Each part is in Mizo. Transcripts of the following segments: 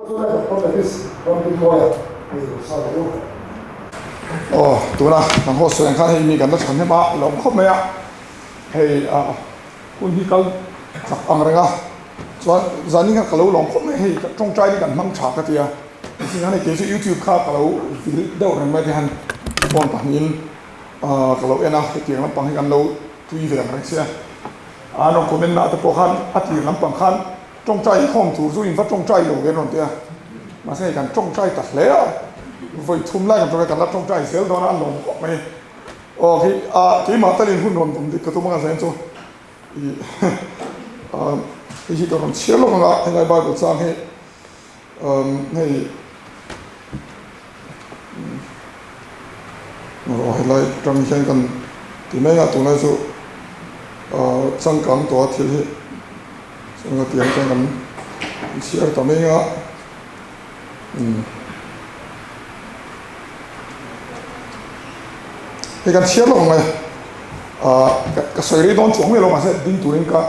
Aw tuna kan host reng khan hei mi kan la chhan hnem a lawm khawp mai a hei ah hun hi kal chak ang reng a chuan zanin khan ka lo lawm khawp mai hei tawngtai hi kan hmang tha ka ti a mihring khan hei kei chu youtube kha ka lo vil deuh reng mai te han phone pahnihin ah ka lo en a hetiang lampang hi kan lo tui ve ang reng sia a rawn comment na te pawh khan a tir lampang khan. Tawngtai inkhawm tur chu in va tawngtai lo ve an rawn ti a, mahse hei kan tawngtai ta hle a, vawi thum lai kan tawngtai kan la tawngtai zel dawn a, a lawm khawp mai. Aw khi ah keimah talin hun rawn awm dik ka tum anga zain chu ih ah hei hi ka rawn chhiar lawk ang a, helai bible chang hi umm hei aw helai atang hian kan ti mai a tunlai chu ah changkang tawh a thil hi. Chuan tiang chuan kan chhiar ta mai a umm hei kan chhiar lawk ang e ah ka sawi rei dawn chuang mai lo mahse ding turin ka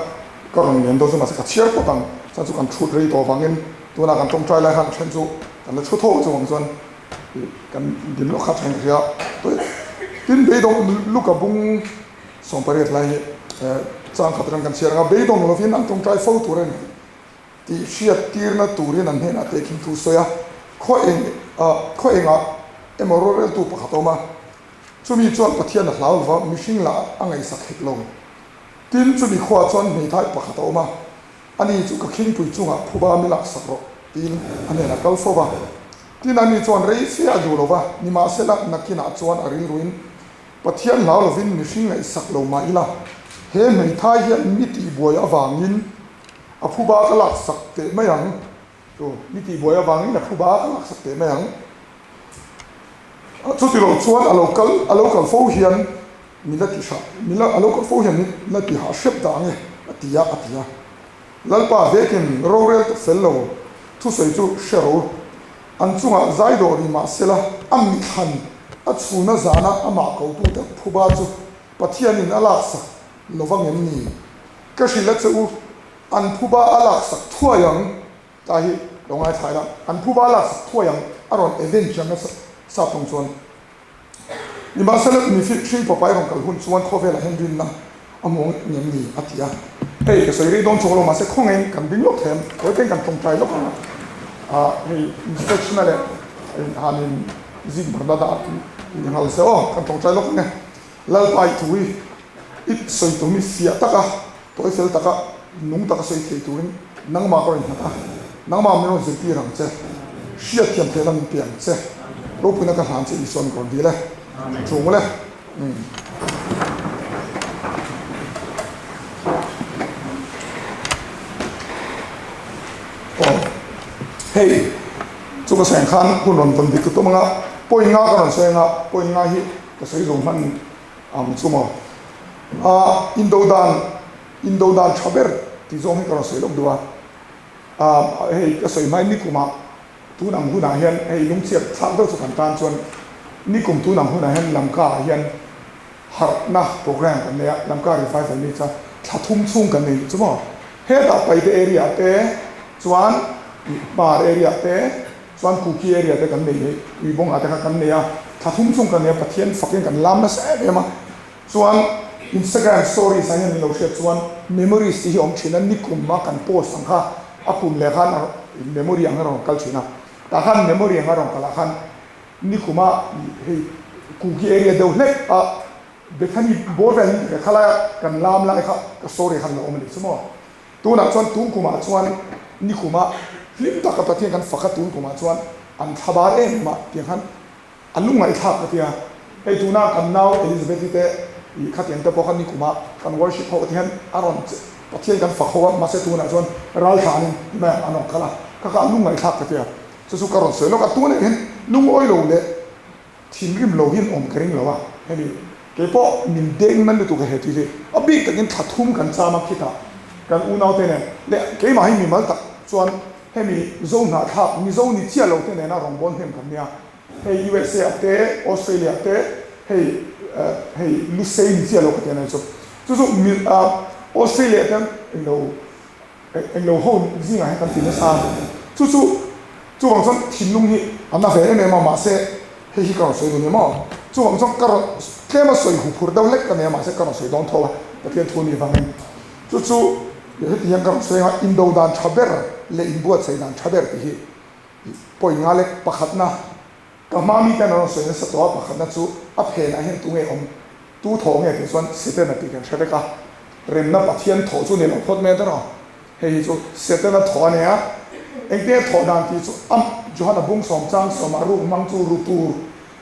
ka rawn ngen dawn chu mahse ka chhiar phawt ang chuan chu kan thut rei tawh avangin tunah kan tawngtai lai khan then chu kan la thu tho chu ang chuan ih kan dim lawk kha tha in ka hria tin beidawng luka bung. 18 lai hi chang khat atang kan chhiar ang a, beidawng lovin an tawngtai fo tur a ni tih hriat tirna turin an hnenah tehkhin thu sawi a, khaw eng khaw engah emaw roreltu pakhat a awm a, chumi chuan Pathian a hlau lova mihring lah a ngaihsak hek lo. Tin, chumi khuaah chuan hmeithai pakhat a awm a, ani chu ka khingpui chungah phuba mi laksak rawh tiin a hnenah kal fo va. Tin, ani chuan rei fe a duh lova, nimahsela nakinah chuan a rilruin Pathian hlau lovin mihring ngaihsak lo mah ila, he hmeithai hian mi tihbuai avangin a phuba ka laksak teh mai ang. Chu mi tihbuai avangin a phuba ka laksak teh mai ang. Chuti lo chuan a lo kal a lo kal fo hian mi la ti hah mi la a lo kal fo hian mi la ti hah hrep dah ang e a ti a a ti a. Lalpa vekin rorel fel lo thusawi chu hre ro. An chungah zai dawh ri mah sela, a mithlan a chhuna zana amah kotute phuba chu Pathianin a laksak lo vang em ni? Ka hrilh a che u, an phuba a laksak thuai ang, ta hi lo ngaithla ila, an phuba a laksak thuai ang, a rawn avenge ang a sap tawng chuan. Nimahsela, mi hring papai rawn kal hun chuan khawvelah hian rinna a hmu ngem ni? a ti a. Hei, ka sawi rei dawn chuang lo, mahse khawngaiin kan ding lawk thei ang, tawi tein kan tawngtai lawk ang a. Ah, hei instruction-a leh hanin zik barna dah tih nghal se aw, kan tawngtai lawk ang e. Lalpa i thu hi i sawi tum hi fiah taka, tawi fel taka, nung taka sawi thei turin nangmah ka rawn nghat a, nangmah min rawn zirtir ang che, hriatthiam theihna min pe ang che, ropuina ka hlan che Isua min rawn dil e, thu mawle. Aw, hei chu ka sawi ang khan hun rawn vawn dik ka tum ang a, point nga ka rawn sawi ang a, point nga hi ka sawi zo hman ang chu maw. Ah, indo dan Indo dan tha ber tih zawng hi ka rawn sawi lawk duh a, ah hei ka sawi hmain nikumah tun ang hunah hian hei lungchhiat thlak deuh chu kan tan chuan nikum tun ang hunah hian Lamka ah hian harhna program kan nei a, Lamka revival ni chuan thla thum chhung kan nei chu maw hetah Paite area ah te chuan Hmar area ah te chuan Kuki area te kan nei hei Tuibawng ah te kha kan nei a, thla thum chhung kan nei a Pathian fakin kan lam nasa em em a. Chuan Instagram stories ah hian min lo hriat chuan memories tih hi awm thin a, nikum a kan post ang kha a kum leh khan memory ang a rawn kal thin a, tah khan memory ang a rawn kal ah khan nikum a hei Kuki area deuh hlek a Bethany bawr vel in ka khalai a kan lam lai kha ka story khan lo awm a nih chu maw. Tunah chuan tun kumah chuan nikum a hlim tak a Pathian kan fak a tun kumah chuan an thlabar em em a tiang khan A lungngaihthlak ka tia, hei tuna kan nau Elizabeth-i te ih khatiang te pawh kha nikumah kan worship ho te hian a rawn Pathian kan fak ho a, mahse tunah chuan ral thlanin ti mai ang an rawn kal a, kha kha a lungngaihthlak ka tia, chu chu ka rawn sawi lawk a, tunah hian lungawi lo leh thinrim lo hian awm ka ring lo a, hemi keipawh min deng nan lutuk a he thil hi, a bik takin thla thum kan cham a khitah kan unaute nen leh keimah hi mimal tak chuan hemi Zo hnahthlak Mizo ni chiah lo te nena rawngbâwl hnem kan nia. Hei USA ah te, Australia ah te, hei hei Lusei ni chiah lo ka ti a nei chu. Chu chu mi Australia ah te englo englo ho zingah hian kan ti nasa. Chu chu. Chuvang chuan thinlung hi a na ve em em a, mahse hei hi ka rawn sawi duh ni maw? Chuvang chuan ka rawn tlem a sawi huphurh deuh hlek ka nei a, mahse ka rawn sawi dawn tho a, Pathian thu nih vangin. Chu chu heti hian ka rawn sawi ang a, indo dan tha ber leh inbuatsaih dan tha ber tih hi point nga lek pakhatna ka hma mite an rawn sawi nasa tawh a, pakhatna chu a phenah hian tunge awm, tu thawh nge tih chuan Setana tih kan hre vek a, remna Pathian thawh chu ni lo phawt mai a tiraw? Hei hi chu Setana thawh a nia, engtinge thawh dan tih chu a Johana bung sawm chang sawmah ruk hmang chu ru tur,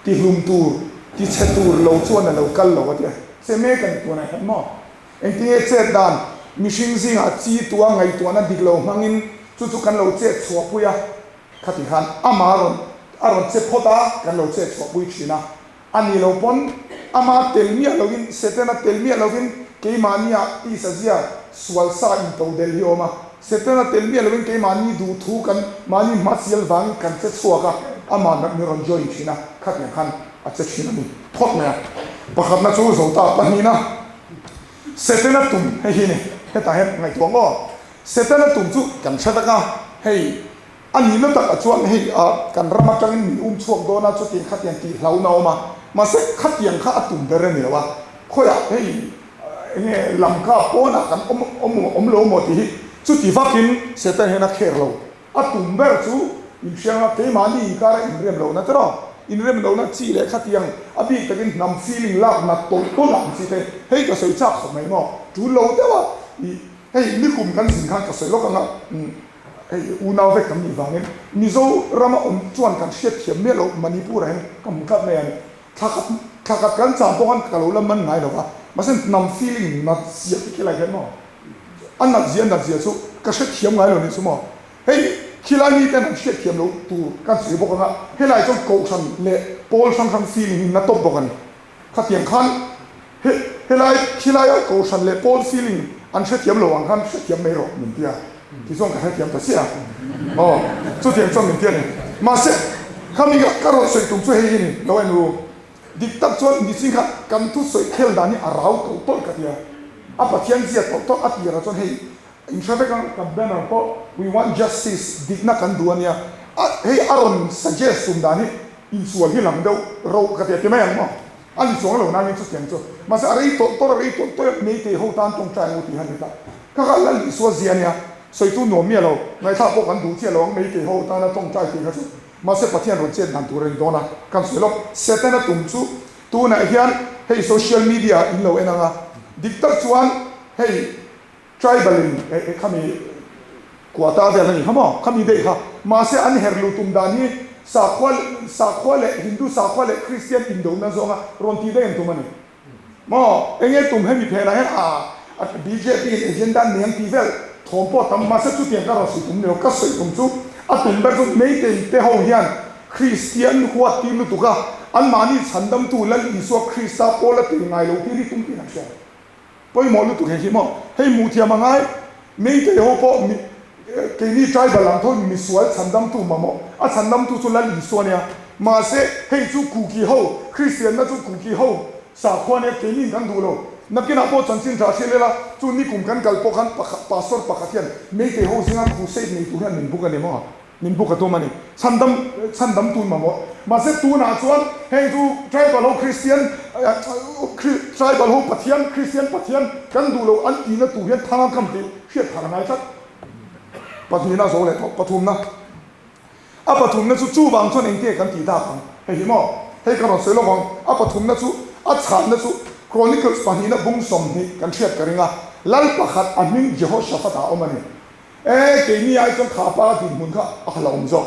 ti hlum tur, ti chhe tur lo chuan a lo kal lo a ti a, che mek a ni tunah hian maw? Engtinge chet dan mihring zingah chi tua ngaihtuahna dik lo hmangin chu chu kan lo chet chhuahpui a, khati khan amah rawn a rawn che phawt a, kan lo chet chhuahpui thin a. A ni lo pawn ama tel miah lovin, Setana tel miah lovin keimahnia tisa zia sual sa into del hi a awm a. Setana tel miah lovin keimahni duh thu kan mahni hmasial vangin kan che chhuak a, amah nat min rawn join thin a, khatiang khan a che thin a ni phawt mai a. Pakhatna chu zo ta, pahnihna Setana tum hei hi a ni, hetah hian ngaihtuah ang aw. Setana tum chu kan hre vek a, hei A nihna takah chuan hei a kan ram atangin min um chhuak dawn a, chutiang khatiang tih hlauhna a awm a, mahse khatiang kha a tum ber a ni lo a, khawiah hei eng nge lamka pawnah kan awm awm awm lo maw tih hi chuti vakin Satan hian a kher lo. A tum ber chu inhriang a, keimahni inkara inrem lohna te rawh, inrem lohna chi leh khatiang a bik takin hnam feeling lak nat tawlh tawlh ang chi te hei ka sawi chak khawp mai maw, tul lo deuh a ih hei nikum kan zin khan ka sawi lawk ang a. Hei unau vek kan nih vangin Mizo rama awm chuan kan hriat thiam miah loh Manipur ah hian ka hmu tlat mai a ni. Thla khat thla khat kan cham pawh khan ka lo la man ngai lo va, mahse hnam feeling nat zia te khilai hian maw a nat zia nat zia chu ka hre thiam ngai lo nih chu maw. Hei khilai mi ten an hriat thiam loh tur kan sawi bawk ang a, helai chuan kohhran leh pawl hrang hrang feeling hi na tawp bawk a ni. Khatiang khan he helai khilaia kohhran leh pawl feeling an hrethiam lo ang khan hrethiam mai rawh min tia ti chuan ka hrethiam ta chiah a aw chutiang chuan min tia ni mahse khami ka ka rawn sawi tum chu hei hi ni lo en ru dik tak chuan nichin kha kan thusawi khel dan hi a rau tawlh tawlh ka tia a Pathian zia tawlh tawlh a tirah chuan hei in hre vek ang kan banner pawh we want justice dikna kan duh ania a hei a rawn suggest tum dan hi Insual hi lang deuh rauh ka ti a ti mai ang maw? A ni chuang lo nangin chutiang chu. Mahse a rei tawlh tawlh a rei tawlh tawlh a Meitei ho tan tawngtai ang u tih han ni ta. Kha kha Lal Isua zia a nia, sawitu nuam miah lo, ngaihthlak pawh kan duh chiah lo ang Meitei ho tana tawngtai tih kha chu. Mahse Pathian rawn chet dan tur a ni dawn a, kan sawi lawk. Setana tum chu tunah hian hei social media ah in lo en ang a, dik tak chuan hei Tribal in eh khami quota vel a ni kha maw? Khami daih kha. Mahse an her luh tum dan hi sakhua sakhua leh Hindu sakhua leh Kristian indona zawnga rawn tih daih an tum a ni. Maw? Enge tum hemi phenah hian a bjp in agenda nei ang tih vel thawm pawh a tam mahse chutiang ka rawn sawi tum ni lo. Ka sawi tum chu a tum ber chu Meitei te ho hian Kristian huat tir lutuk a anmahni chhandamtu Lal Isua Krista pawl a tel ngai lo tir hi tum tiin an hria. Pawimawh lutuk hei hi maw? Hei hmuh thiam a ngai. Meitei ho pawh mi keini tribal ang tho misual chhandamtu mamawh. A chhandamtu chu Lal Isua ania. Mahse hei chu Kuki ho, Kristianna chu Kuki ho sakhua ania keiniin kan duh lo. Nakinah pawh chanchin tha hriat ila chu nikum kan kal pawh khan pakhat pastor pakhat hian Meitei ho zinga crusade nei tur hian min buk a ni maw? Min buk a tum a ni. Chhandam, chhandam tun mamawh. Mahse tunah chuan heng chu tribal ho Kristian, tribal ho Pathian, Kristian Pathian kan duh lo an tihna tur hian thang a kam tih hriat thar a ngai tlat. Pahnihna a zo leh tawh. Pathumna. A pathumna chu chuvang chuan engtinge kan tih dak ang? Hei hi maw? Hei ka rawn sawi lawk ang. A pathumna chu, a chhanna chu Chronicles pahnihna bung 20 kan hriat ka ring a. Lal pakhat a hming Jehoshaphat ah a awm a ni. E, keini ai chuan kha pa dinhmun kha a kha la awm zawk.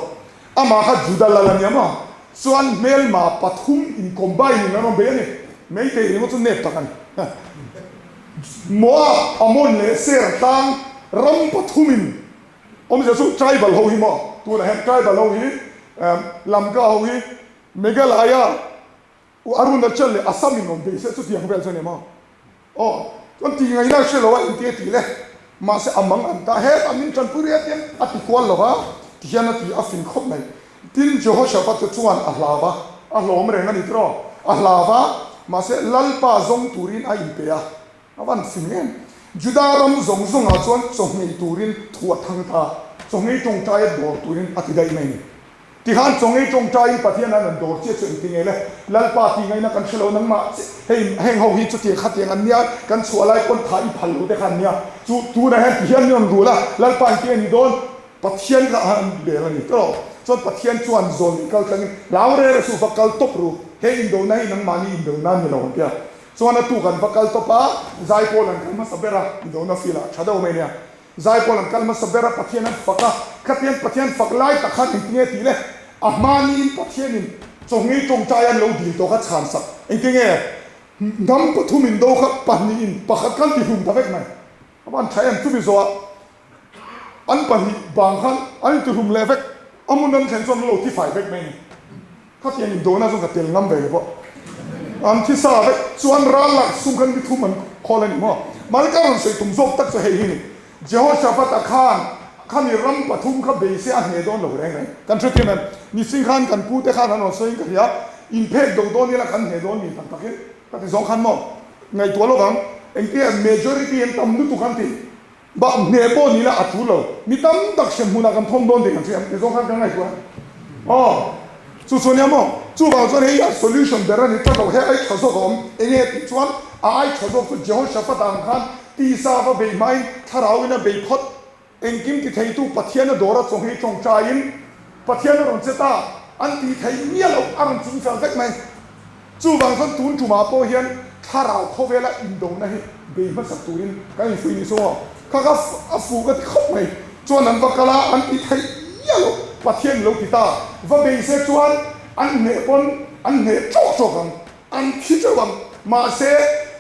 Amah kha Juda lal a nia maw? Chuan hmelma pathum in combine in an awm bei a ni. Meitei ringawt chu nep tak a ni. Moab, Ammon leh Seir tlang ram pathum in awmzia chu tribal ho hi maw? Tunah hian tribal ho hi Lamka ho hi Meghalaya, U Arunachal leh Assam in awm ve se chutiang vel chu a ni maw? Aw, chuan tih ngaihna a hre lo a engti a tih le? Mahse a mang an ta hetah min tanpui riat hian a ti kual lo va, ti hian a ti a fing khawp mai. Tin, Jehoshaphat chu chuan a hlau va, a hlawm reng a ni tiraw? A hlau va, mahse Lalpa zawng turin a inpe a, a van fing em. Juda ram zawng zawngah chuan chawhngei turin thu a thang ta, chawhngei tawngtaia dawr turin a ti daih mai a ni. Tikhan chawngei tawngtaiin Pathian an rawn dawr chiah chu engti nge le? Lalpa tih ngaihna kan hre lo nangmah chiah hei heng ho hi chutiang khatiang an nia, kan chhuah lai pawn tha i phal lo te kha an nia. Chu tunah hian ti hian min rawn rul a, Lalpa engti nge ni dawn? Pathian kha an bel a ni tawh. Chuan Pathian chuan zawn leh kal tlangin hlau rel a suh va kal tawp ru, he indona hi nangmahni indona ni lo an ti a. Chuan a tuk an va kal tawp a, zaipawl an kal hmasa ber a, indona field ah tha deuh mai nia. Zaipawl an kal hmasa ber a, Pathian an fak a, khatiang Pathian fak lai tak khan engtinge tih le? A hmaniin Pathianin chawngei tawngtai an lo dil tawh kha chhan sak. Engtinge? Hnam pathumin do kha pahnihin pakhat khan ti hlum ta vek mai. A van tha em? Chumi zawhah an pahnih bang khan an intihlum leh vek. A hmun an thlen chuan an lo thifai vek mai a ni. Khatiang indona chuan ka tel ngam ve lo pawh. An thi sa vek chuan ral lak sum khan mi thum an khawl a ni maw? Mahse ka rawn sawi tum zawk tak chu hei hi ni. Jehoshaphat-a khan khami ram pathum kha bei se a hneh dawn lo reng reng. Kan hrethiam em? Nising khan kan pute khan an rawn sawiin ka hria, inphek do dawn ila kan hneh dawn mi tak takin ka ti zawng khan maw? Ngaihtuah lovang, engtia majority an tam lutuk an ti. Bah hneh pawh ni la a tul lo. Mi tam tak hrem hmunah kan thawm dawn tih kan hria ti zawng khan kan ngaihtuah a. Aw, chu chu ania maw? Chuvang chuan hei a solution ber a ni tlat lo, hei ai tha zawk a awm. Enge tih chuan a ai tha zawk chu Jehoshaphat ang khan tisa va bei hmain thlarauin a bei phawt. Engkim ti theitu Pathian a dawr a chawnghei tawngtaiin Pathian a rawn che ta, an tih theih miah loh a rawn chingfel vek mai. Chuvang chuan tun tumah pawh hian thlarau khawvela indona hi bei hmasak turin kan infuih ni chu aw. Kha kha a fuh ka ti khawp mai. Chuan an va kal a, an ti theih miah loh. Pathian lo ti ta. Va bei se chuan an hneh pawn an hneh tawk tawk ang, an thi teuh ang. Mahse,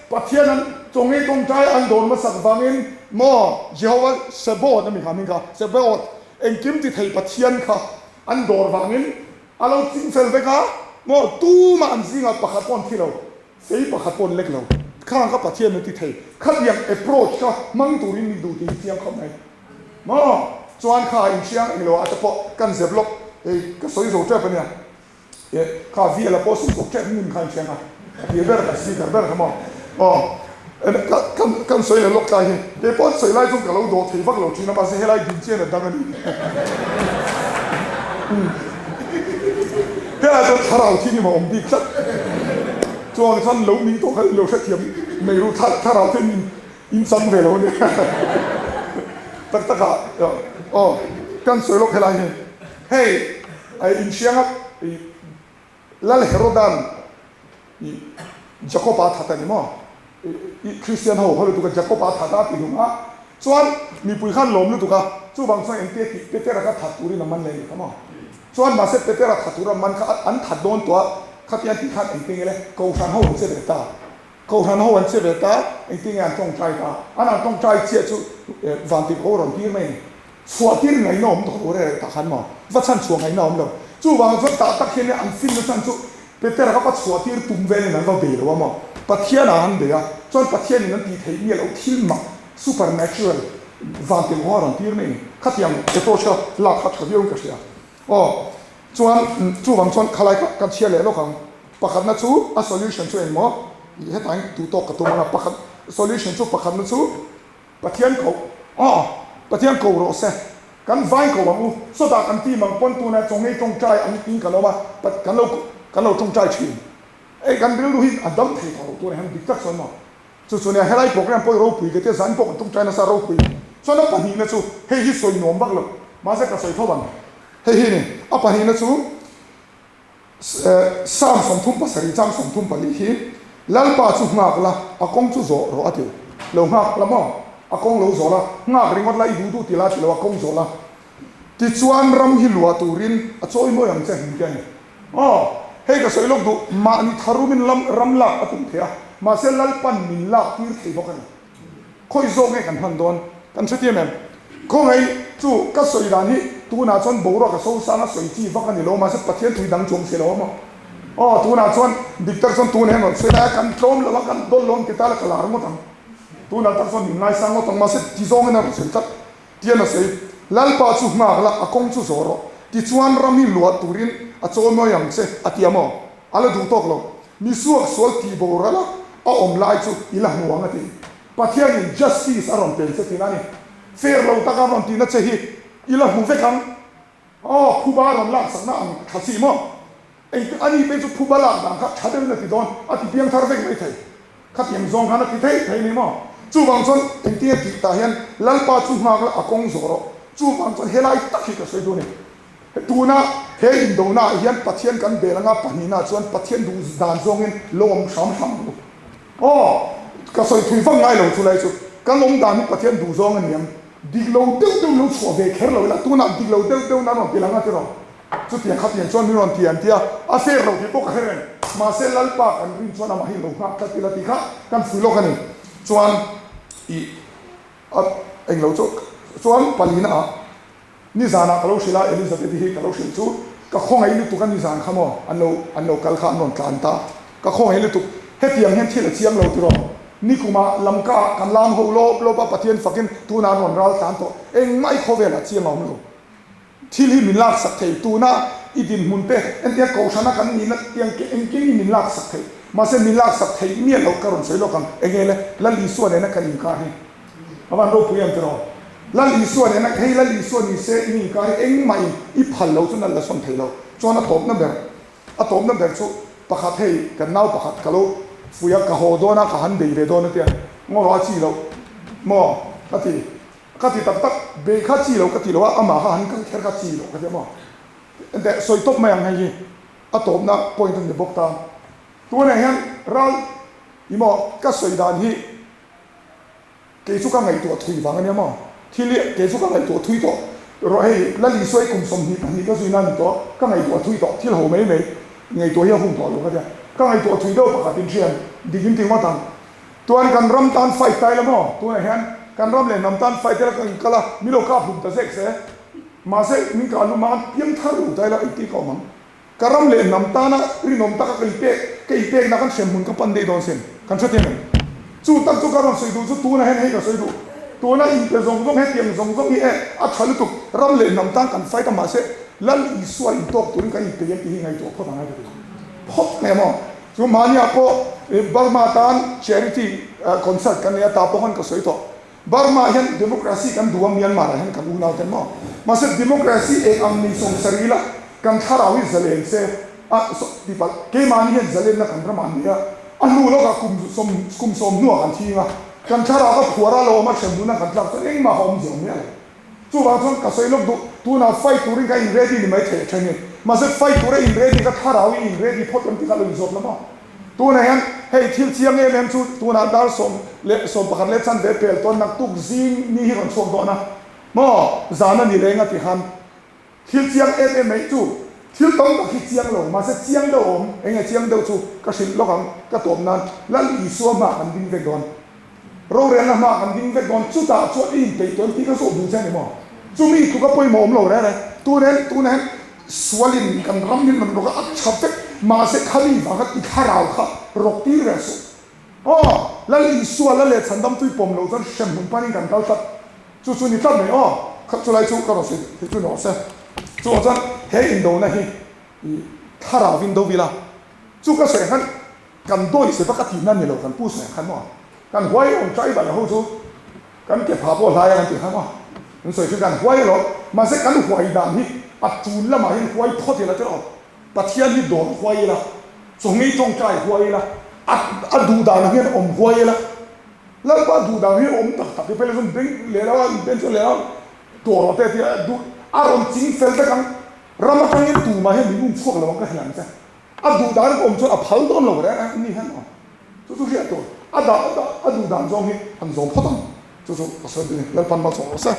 Pathian an chawngei tawngtai an dawn hmasak vangin maw Jehovah Sebaoth a mi kha hming kha, Sebaoth, engkim ti thei Pathian kha an dawr vangin A lo ching fel vek a, maw tumah an zingah pakhat pawh an thi lo, fei pakhat pawh an lek lo. Khang kha Pathian an ti thei. Khatiang approach kha hmang turin min duh tih hi chiang khawp mai. Maw chuan kha inhriang englo ah te pawh kan zep lawk, hei ka sawi zo tep ania, eh kha VL a pawh sawi zo tep hmun kha inhriang a, a tir ber kha speaker ber kha maw aw. Kan sawi leh lawk tlai hi kei pawh an sawi lai chuan ka lo dawh thei vak lo thin a mahse helai din chian a dang a ni. Helai chuan thlarau thing hi a awm bik tlat. Chuan chuan lo ning tawh kha in lo hrethiam mai ru thlarau thing in in chang ve lo a ni. Tak tak ah aw kan sawi lawk helai hi hei inhrianga Lal Herodan i Jakob-a that a ni maw? I Kristian ho haw lutuk a, Jakob-a that a ti hlum a, chuan mipui khan lawm lutuk a, chuvang chuan engtia tih Petera kha that turin a man leh a ni kha maw? Chuan mahse Petera that tura man kha an that dawn tawh a, khatiang tih khan engtin nge le Kohhran ho an che ve ta. Kohhran ho an che ve ta, engtin nge an tawngtai ta? An an tawngtai chiah chu vantirh ho rawn tir mai a ni. Chhuah tir ngaihna awm tawh lo reh tak khan maw? Va chhan chhuah ngaihna awm lo. Chuvang chuan tah tak hian an finna chhan chu Petera kha va chhuah tir tum velin an va bei lo a maw? Pathian ah an bei a, chuan Pathianin an tih theih miah loh thil mak, supernatural, vantirh ho a rawn tir mai a ni. Khatiang approach kha lak kha tha viauin ka hria. Aw, chuan chuvang chuan khalai kha kan chhiar leh lawk ang. Pakhatna chu a solution chu engmaw? Ih hetah hian duhtawk ka tum ang a, pakhat solution chu pakhatna chu Pathian koh aw, Pathian ko rawh se, kan vain ko ang u, sawtah kan team ang pawn tuna chawngei tawngtai ang tiin kan awm a, kan lo kan lo tawngtai thin. Ei kan rilru hi a dam thei tawh lo tuna hian dik tak chuan maw? Chu chu nia helai program pawh i ropui ka tia zan pawh kan tawngtai nasa ropui. Chuan a pahnihna chu hei hi sawi nuam vak lo, mahse ka sawi tho ang. Hei hi ni, a pahnihna chu Psalm 37 chang 34 hi, Lalpa chu nghak la, a kawng chu zawh rawh a ti. Lo nghak la maw? A kawng lo zawh la, nghak ringawt la, i duh duh ti la ti lo, a kawng zawh la. Tichuan ram hi luah turin a chawi mawi ang che hmun te a ni. Aw, hei ka sawi lawk duh, mahni tharumin lam ram lak a tum thei a, mahse Lalpan min lak tir thei bawk a ni. Khawi zawk nge kan hman dawn? Kan hrethiam em? Khawngaih chu ka sawi dan hi tunah chuan boruak a sosang a sawi chi vak a ni lo, mahse Pathian tui dang chuang si lo a maw? Aw, tunah chuan dik tak chuan tun hian rawn sawi lai a, kan tlawm lo a, kan dawl lo ang ti ta la ka lar ngawt ang. Tunah tak chuan min ngaisang ngawt ang, mahse ti zawngin a rawn sawi tlat. Tian a sawi, Lalpa chu nghak la, a kawng chu zawh rawh. Tichuan ram hi luah turin a chaw nawi ang che, a ti a maw? A la duh tawk lo. Mi suak sual tih boral a, a awm lai chu i la hmu ang a ti. Pathianin justice a rawn tel che tihna a ni. Fair lo taka a rawn tihna che hi i la hmu vek ang. Aw, phuba rawn laksakna ang tha chi maw? Engti a ni phei chu phuba lak dan kha tha deuhin a ti dawn, a ti piang thar vek mai thei. Khatiang zawng khan a ti thei thei ni maw? Chuvang chuan engtinge tih tah hian Lalpa chu nghak la a kawng zawh rawh. Chuvang chuan helai tak hi ka sawi duh a ni. Tuna he indonaah hian Pathian kan bel anga pahnihnaah chuan Pathian duh dan zawngin lo awm hram hram ang u. Aw, ka sawi thui vak ngai lo chulai chu. Kan awm dan hi Pathian duh zawng a ni ang. Dik lo deuh deuh lo chhuah ve kher lo ila, tunah dik lo deuh deuh nan rawn ti lang a tiraw? Chutiang khatiang chuan min rawn ti an ti a, a fair lo tih pawh ka hre reng. Mahse Lalpa kan rin chuan amah hi lo nghak tlat ila tih kha kan fui lawk a ni. Chuan ih a englo chu chuan palina ah Nizanah ka lo hrilh a, Elizabeth-i hi ka lo hrilh chu ka khawngaih lutuk a nizan kha maw an lo an lo kal kha an rawn tlan ta, ka khawngaih lutuk. Hetiang hian thil a chiang lo tiraw? Nikumah lamka kan lam ho lawp lawp a, Pathian fakin tunah an rawn ral tlan tawh, engmah i khawvelah chiang a awm lo. Thil hi min laksak thei, tuna i dinhmun te entia kohhrana kan nihna tiang engkim hi min laksak thei, mahse min laksak theih miah loh ka rawn sawi lawk ang, enge le Lal Isua nena kan inkar hi. A van ropui em tiraw? Lal Isua nena hei Lal Isua ni se in inkar hi engmah in i phal lo chu nal la sawn thei lo. Chuan a tawpna ber, a tawpna ber chu pakhat hei kan nau pakhat ka lo fui a, ka haw dawn a, ka han bei ve dawn a tia, ngaw rawh a chi loh maw ka ti, ka ti tak tak, bei kha chi loh ka ti lo a, amah kha han kal kher kha chi loh ka ti a maw? Enteh sawi tawp mai ang hei hi a tawpna point a ni bawk ta. Tunah hian ral i maw ka sawi dan hi Kei chu ka ngaihtuah thui vang a nia maw? Thil hi kei chu ka ngaihtuah thui tawh rawh hei, Lal Isua i kum 22 ka zuina a ni tawh, ka ngaihtuah thui tawh, thil ho mai mai ngaihtuah hi a hun tawh lo ka tia. Ka ngaihtuah thui deuh pakhat in hrian dik in ti ngawt ang. Tuan kan ram tan fight ta ila maw? Tunah hian kan ram leh hnam tan fight ila ka inkal a, min lo kap hlum ta zek se. Mahse min kah hlum a, piang thar lo ta ila engtin ka awm ang? Ka ram leh hnam tana rinawm taka ka inpek, ka inpekna kan hrem hmun ka pan daih dawn sin, kan hre thei em? Chu tak chu ka rawn sawi duh chu tuna hian hei ka sawi duh. Tuna inpe zawng zawng hetiang zawng zawng hi e a tha lutuk, ram leh hnam tan kan fight a mahse Lal Isua intawk turin kan inpei em tih hi ngaihtuah phawt ang e ka ti. Phawt nge maw? Chu mahniah pawh Burma tan charity concert kan nei a, tah pawh khan ka sawi tawh. Burma hian democracy kan duh a, Myanmar ah hian kan unau ten maw? Mahse democracy eng ang ni 70 la kan thlarau hi zalen se a ti palh. Keimahni hian zalenna kan ramah an nei a, a hnu lawkah kum sawm kum sawm hnuah kan thing a, kan thlarau kha phuar a lo awm a, hremhmun a kan tlak chuan engmah a awm zia miah lo. Chuvang chuan ka sawi lawk duh, tunah fight turin ka in ready ni mai thei a then hi. Mahse fight tura in ready ka thlarau hi in ready phawt em tih kha lo inzawt la maw? Tunah hian hei thil chiang em em chu tunah dar 11 leh chanve pel tawn naktuk zing ni hi rawn chhuak dawn a maw? Zan a ni reng a ti khan thil chiang em em mai chu thil tam tak hi chiang lo mahse chiang deuh a awm enge chiang deuh chu ka hrilh lawk ang ka tawp nan Lal Isua hma kan ding vek dawn. Rorelna hma kan ding vek dawn, chutah chuan i inpeih tawh em tih ka zawh duh che a ni maw? Chumi tluka pawimawh awm lo reng reng. Tunah tunah hian sualin kan ram hi rawn rawk a, a tha vek, mahse khami vanga i thlarau kha rawk tir reng suh. Aw, Lal Isua la leh chhandam tui pawm loh chuan hremhmun panin kan kal tlat. Chu chu ni tlat mai aw, kha chulai chu ka rawn sawi theih chu ni rawh se. Chuvang chuan he indona hi i thlarau in do ila, chu ka sawi khan Kan dawi se vak a tihna ni lo kan pu sawi ang khan maw? Kan huai awm tribal ho chu kan ke pha pawh hlai a kan tih kha maw? Kan sawi thin kan huai alawm mahse kan huai dan hi a tul lamah hian huai phawt ila tiraw? Pathian hi dawr huai ila, chawngei tawngtai huai ila, a a duh dan ang hian awm huai ila, Lalpa duh dan hi awm tak tak hi phei chuan beng leh lo a inpen chuan leh lo tawh rawh te a ti a duh a rawn ching fel vek ang ram atangin tumah hian min um chhuak lo ang ka hria ang che. A duh dan ka awm chuan a phal dawn lo reng a ni hian aw. Chu chu hriat tur. A dah a duh dan zawng hi han zawm phawt ang. Chu chu ka sawi duh a ni. Lalpan malsawm rawh se.